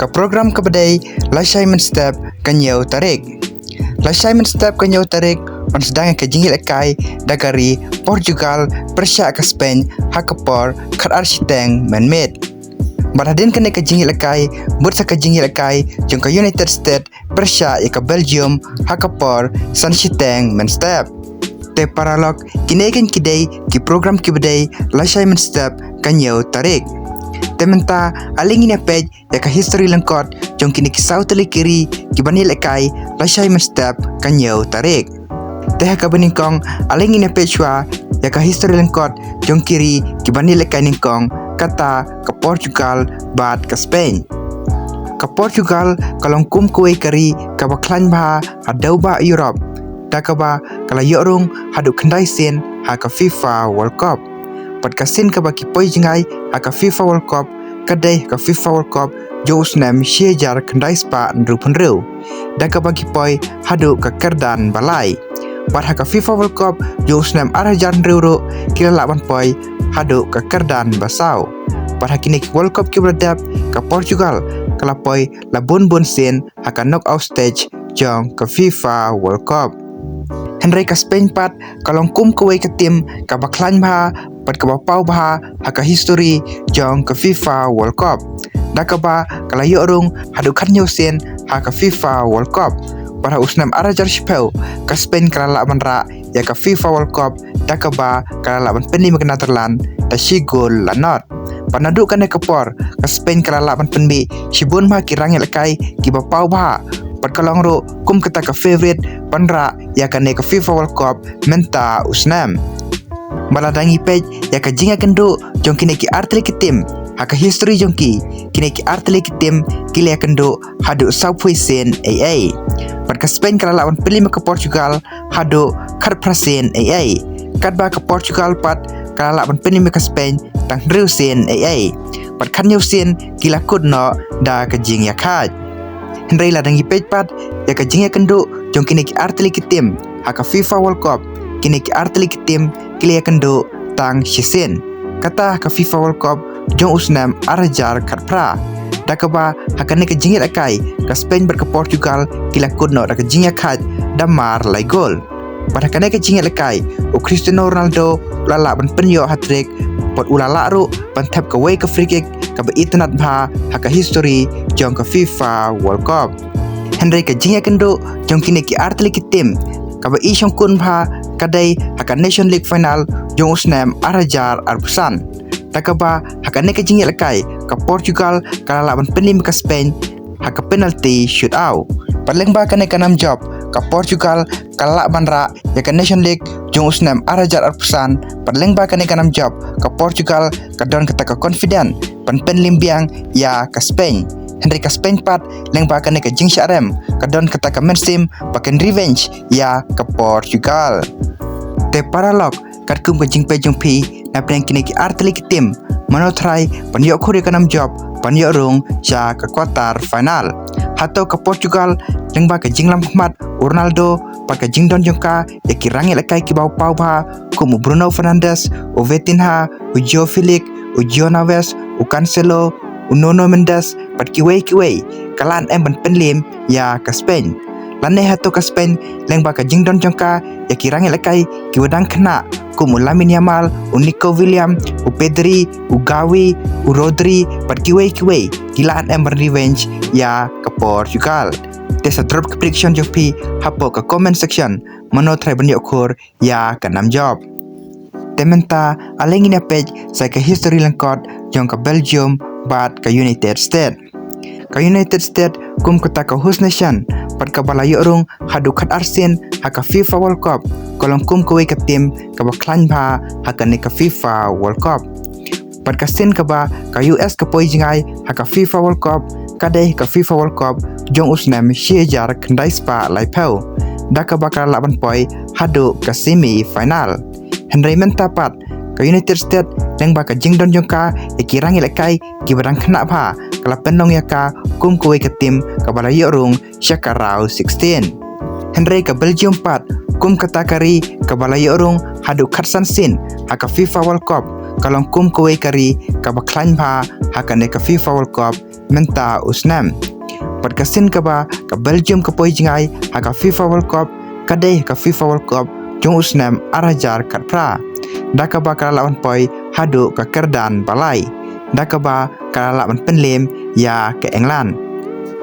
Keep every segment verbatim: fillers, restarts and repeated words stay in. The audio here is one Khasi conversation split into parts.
Ka program kaba dei lashai mynstep ka hynñiew tarik. Lashai mynstep ka hynñiew tarik, ban sdang ïa ka jingïalehkai da ka ri Portugal pyrshah ka Spain ha ka por khatar shiteng mynmiet. Bad hadien kane ka jingïalehkai, bud sa ka jingïalehkai jong ka United States pyrshah ïa ka Belgium ha ka por san shiteng mynstep. Te paralok, kine kein ki dei ki program kiba dei lashai mynstep ka hynñiew tarik. Te mynta ale ngin ïa peit ïa ka history lyngkot jong kine ki saw tylli ki ri kiban ïalehkai lashai mynstep ka hynñiew tarik. Te ha kaba nyngkong, ale ngin ïa peit shuwa ïa ka history lyngkot jong ki ri kiban ïalehkai nyngkong, kata ka Portugal bad ka Spain. Ka Portugal ka long kum kawei ka ri kaba khlaiñ bha ha dewbah Europe, da kaba ka la ïoh rung haduh khyndai sien ha ka FIFA World Cup. Bad ka sien kaba ki poi jngai ha ka FIFA World Cup ka dei ka FIFA World Cup jong u snem shi hajar khyndai spah hynriewphew hynriew, da kaba ki poi haduh ka kyrdan ba lai. Bad ha ka FIFA World Cup jong u snem ar hajar hynriew ruh ki la lah ban poi haduh ka kyrdan ba saw. Bad ha kine ki World Cup kiba la dep, ka Portugal ka la poi la bun bun sien ha ka knockout stage jong ka FIFA World Cup. Hynrei ka Spain pat ka long kum kawei ka tim kaba khlaiñ bha bad kaba paw bha ha ka history jong ka FIFA World Cup, da kaba ka la ïoh rung haduh khathynñiew sien ha ka FIFA World Cup. Bad ha u snem ar hajar shiphew, ka Spain ka la lah ban rah ïa ka FIFA World Cup, da kaba ka la lah ban pynlip ïa ka Netherlands da shi gol la nod. Bad naduh kane ka por, ka Spain ka la lah ban pynmih shibun bha ki rangïalehkai kiba paw bha, bad ka long ruh kum kata ka favourite ban rah ïa kane ka FIFA World Cup mynta u snem. Bad lada ngi peit ïa ka jingïakynduh jong kine ki ar tylli ki tim ha ka history jong ki, kine ki ar tylli ki tim ki la ïakynduh haduh sawphew sien eiei. Bad ka Spain ka la lah ban pynlip ïa ka Portugal haduh khatphra sien eiei. Katba ka Portugal pat ka la lah ban pynlip ïa ka Spain tang hynriew sien eiei. Bad khathynñiew sien ki la kut noh da ka jingïakhaid. Hynrei lada ngi peit pat ïa ka jingïakynduh jong kine ki ar tylli ki tim ha ka FIFA World Cup, kine ki ar tylli ki tim ki la ïakynduh tang shisien. Kata ha ka FIFA World Cup jong u snem ar hajar khatphra, da kaba ha kane ka jingïalehkai ka Spain bad ka Portugal ki la kut noh da ka jingïakhaid da mar lai gol. Bad ha kane ka jingïalehkai, u Cristiano Ronaldo u la lah ban pynïoh hat-trick, bad u la lah ruh ban thep kawei ka free kick kaba itynnad bha ha ka history jong ka FIFA World Cup. Hynrei ka jingïakynduh jong kine ki ar tylli ki tim kaba i shongkun bha ka dei ha ka Nation League final jong u snem ar hajar arphew san, da kaba ha kane ka jingïalehkai ka Portugal ka la lah ban pynlip ïa ka Spain ha ka penalty shootout. Bad lyngba kane ka nam jop, ka Portugal ka la lah ban rah ïa ka Nation League jong u snem ar hajar arphew san. Bad lyngba kane ka nam jop, ka Portugal ka don kata ka confident ban pynlip biang ïa ka Spain. Hynrei ka Spain pat, lyngba kane ka jingshah rem, ka don kata ka mynsiem ba kan revenge ïa ka Portugal. Te paralok, katkum ka jingpeit jong phi, na pdeng kine ki ar tylli ki tim, mano tharai ban ïoh khur ïa ka nam jop ban ïoh rung sha ka quarter final? Hato ka Portugal, lyngba ka jinglam khmat u Ronaldo bad ka jingdon jong ka ïa ki rangïalehkai kiba paw bha kum u Bruno Fernandes, u Vitinha, u Joao Felix, u Joao Neves, u Cancelo, u Nuno Mendes bad kiwei kiwei, ka lah ne em ban pynlip ïa ka Spain? Lane hato ka Spain, lyngba ka jingdon jong ka ïa ki rangïalehkai kiba dang khynnah kum u Lamine Yamal, u Nico Williams, u Pedri, u Gavi, u Rodri bad kiwei kiwei, ki lah ne em ban revenge ïa ka Portugal? Te sa drop ka prediction jong phi hapoh ka comment section, mano tharai ban ïoh khur ïa ka nam jop. Te mynta ale ngin ïa peit sa ka history lyngkot jong ka Belgium bad ka United States. Ka United States kum kata ka host nation bad kaba la ïoh rung haduh khatar sien ha ka FIFA World Cup, ka long kum kawei ka tim kaba khlaiñ bha ha kane ka FIFA World Cup. Bad ka sien kaba ka U S ka poi jngai ha ka FIFA World Cup ka dei ka FIFA World Cup jong u snem shi hajar khyndai spah laiphew, da kaba ka la lah ban poi haduh ka semi final. Hynrei mynta pat, ka United States, lyngba ka jingdon jong ka ïa ki rangïalehkai kiba dang khynnah bha, ka la pynlong ïa ka kum kawei ka tim kaba la ïoh rung sha ka round sixteen. Hynrei ka Belgium pat, kum kata ka ri kaba la ïoh rung haduh khatsan sien ha ka FIFA World Cup, ka long kum kawei ka ri kaba khlaiñ bha ha kane ka FIFA World Cup, mynta u snem. Bad ka sien kaba ka Belgium ka poi jngai ha ka FIFA World Cup ka dei ka FIFA World Cup jong u snem ar hajar khatphra, da kaba ka la lah ban poi haduh ka kyrdan ba lai, da kaba ka la lah ban pynliem ïa ka England.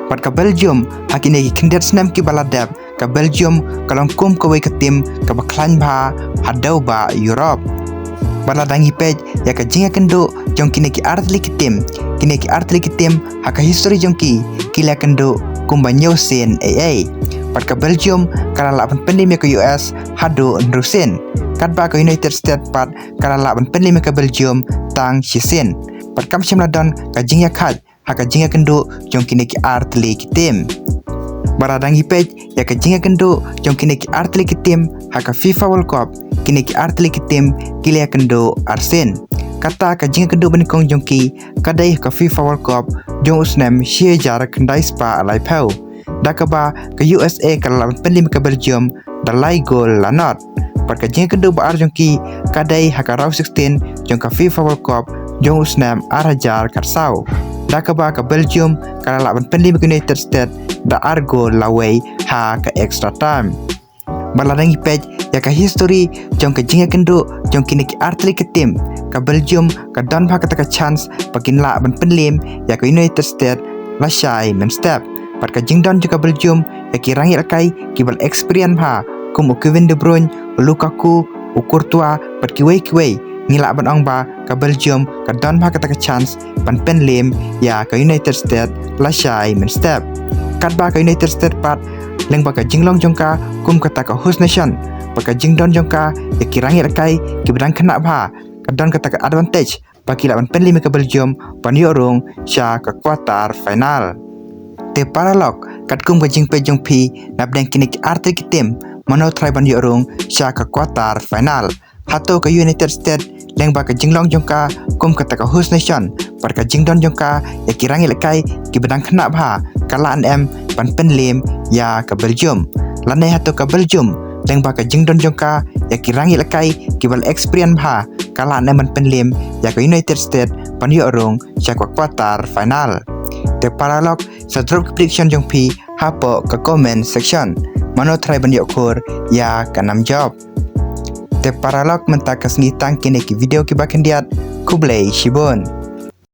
Bad ka Belgium ha kine ki khyndiat snem kiba la dep, ka Belgium ka long kum kawei ka tim kaba khlaiñ bha ha dewbah Europe. Bad lada ngi peit ïa ka jingïakynduh jong kine ki artylli ki tim, kine ki artylli ki tim ha ka history jong ki, ki la ïakynduh kumba hynñiew sien ei ei. Bad ka Belgium ka la lah ban pynliem ïa ka U S haduh hynriew sien, katba ka United States pat ka la lah ban pynliem ïa ka Belgium tang shi sien. Bad kam shym la don ka jingïakhaid ha ka jingïakynduh jong kine ki artylli ki tim. Bad lada ngi peit ïa ka jingïakynduh jong kine ki artylli ki tim ha ka FIFA World Cup, kine ki artylli ki tim ki la ïakynduh arsien. Kata ka jingïakynduh banyngkong jong ki ka dei ha ka FIFA World Cup jong u snem shi hajar khyndai spah laiphew, da kaba ka U S A ka la lah ban pynliem ïa ka Belgium da lai gol la nod. Bad ka jingïakynduh ba ar jong ki ka dei ha ka round sixteen jong ka FIFA World Cup jong u snem ar hajar khatsaw, da kaba ka Belgium ka la lah ban pynliem ïa ka United States da ar gol la wei ha ka extra time. Bad lada ngi peit ïa ka history jong ka jingïakynduh jong kine ki artylli ki tim, ka Belgium ka don bha kata ka chance ba kin lah ban pynliem ïa ka United States lashai mynstep. Bad ka jingdon jong ka Belgium ïa ki rangïalehkai kiba la experience bha kum u Kevin De Bruyne, u Lukaku, u Courtois bad kiwei kiwei, ngi lah ban ong ba ka Belgium ka don bha kata ka chance ban pynliem ïa ka United States lashai mynstep. Katba ka United States pat, lyngba ka jinglong jong ka kum kata ka host nation bad ka jingdon jong ka ïa ki rangïalehkai kiba dang khynnah bha, ka don kata ka advantage ba ki lah ban pynliem ïa ka Belgium ban ïoh rung sha ka quarter final. Te paralok, katkum ka jingpeit jong phi, napdeng kine ki artylli ki tim, mano trai ban ïoh rung sha ka quarter final? Hato ka United States lyngba ka jinglong jong ka kum kata ka host nation bad ka jingdon jong ka ïa ki rangïalehkai kiba dang khynnah bha, ka lah ne em ban pynliem ïa ka Belgium? Lane hato ka Belgium lyngba ka jingdon jong ka ïa ki rangïalehkai kiba la experience bha, ka lah ne em ban pynliem ïa ka United States ban ïoh rung sha ka quarter final? Te paralok, sa drop ki prediction jong phi hapoh ka comment section. Mano trai ban ïoh khur ïa ka nam jop? Te paralok, mynta ka sngi tang kine ki video kiba khyndiat. Khublei shibun.